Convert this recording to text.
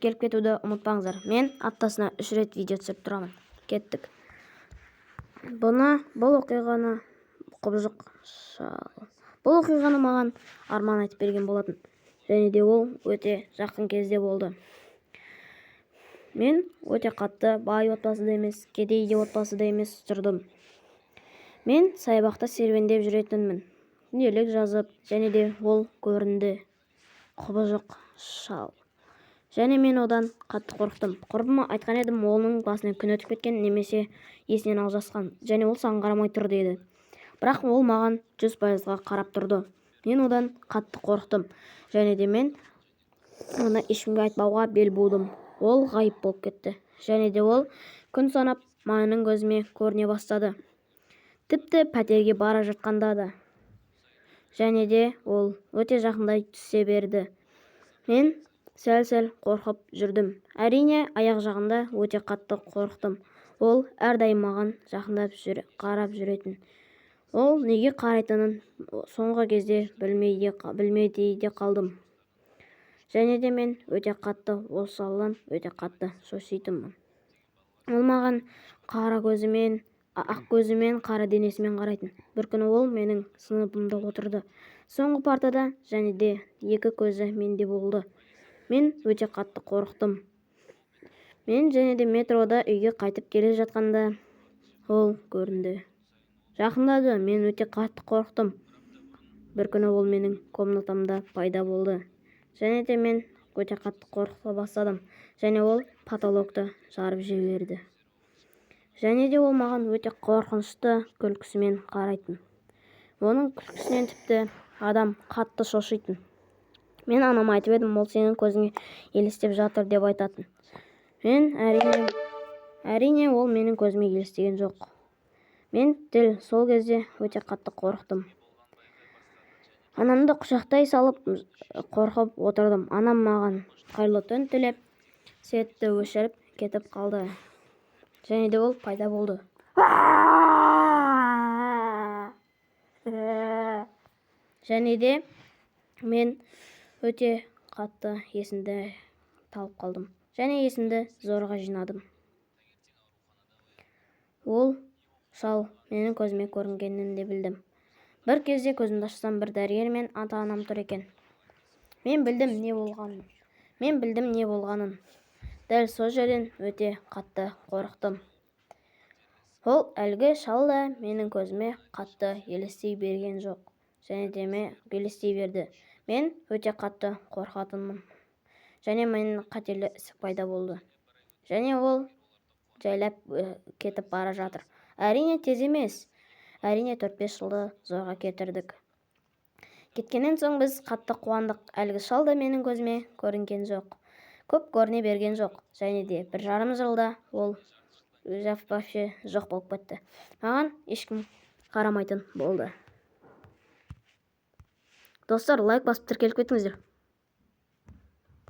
Тіркеліп кетуді ұмытпаңыздар. Мен аптасына 3 рет видео түсіріп тұрамын. Кеттік. Бұл оқиғаны құбыжық шал. Бұл оқиғаны маған Арман айтып берген болатын. Және де ол өте жақын кезде болды. Мен өте қатты бай отбасыда емес, кедей де отбасыда емес тұрдым. Мен саябақта серуендеп жүретінмін. Күнделік жазып, және де ол көрінді. Құбыжық шал. Және мен одан қатты қорықтым. Құрбыма айтқан едім, оның басынан күн өтіп кеткен немесе есінен алжасқан. Және ол саған қарамай тұр деді. Бірақ ол маған 100%-ға қарап тұрды. Мен одан қатты қорықтым. Және де мен оны ешкімге айтпауға бел будым. Ол ғайып болып кетті. Және де ол күн санап менің көзіме көріне бастады. Тіпті пәтерге бара жатқанда да. Және де ол өте жақындай түсе берді. Мен сәл-сәл қорқып жүрдім. Әрине, аяқ жағында өте қатты қорықтым. Ол әрдайым маған жақындап қарап жүретін. Ол неге қарайтынын соңғы кезде білмей де қалдым. Және де мен өте қатты ол шалдан өте қатты шошитынмын. Ол маған қара көзімен, ақ көзімен, қара денесімен қарайтын. Бір күні ол менің сыныбымда отырды. Соңғы партада, және де екі көзі менде болды. Мен өте қатты қорықтым. Мен және де метрода үйге қайтып келе жатқанда ол көрінді. Жақындады, мен өте қатты қорықтым. Бір күні ол менің комнатамда пайда болды. Және де мен өте қатты қорқыта бастадым. Және ол потолокты жарып жіберді. Және де ол маған өте қорқынышты күлкісімен қарайтын. Оның күлкісінен тіпті адам қатты шошитын. Мен анама айтып едім, ол сенің көзіңе елестеп жатыр деп айтатын. Мен әрине ол менің көзіме елестеген жоқ. Мен дәл сол кезде өте қатты қорықтым. Анамды құшақтай салып қорқып отырдым. Анам маған қайырлы түн тілеп, светті өшіріп кетіп қалды. Және де ол пайда болды. Және де мен өте қатты есімді талып қалдым. Және есімді зорға жинадым. Ол шал менің көзіме көрінгенін де білдім. Бір кезде көзімді ашсам, бір дәрігер мен ата-анам тұр екен. Мен білдім не болғанын. Мен білдім не болғанын. Дәл сол жерден өте қатты қорықтым. Ол әлгі шал да менің көзіме қатты елестей берген жоқ. Және де елестей берді. Мен өте қатты қорқатынмын. Және менің қатерлі ісік пайда болды. Және ол жайлап кетіп бара жатыр. Әрине тез емес. Әрине 4-5 жылды зорға кетірдік. Кеткеннен соң біз қатты қуандық. Әлгі шал да менің көзіме көрінген жоқ. Көп көріне берген жоқ. Және де 1,5 жылда ол вообще жоқ болып кетті. Маған ешкім қарамайтын болды. Достар, лайк басып тіркеліп кетіңіздер.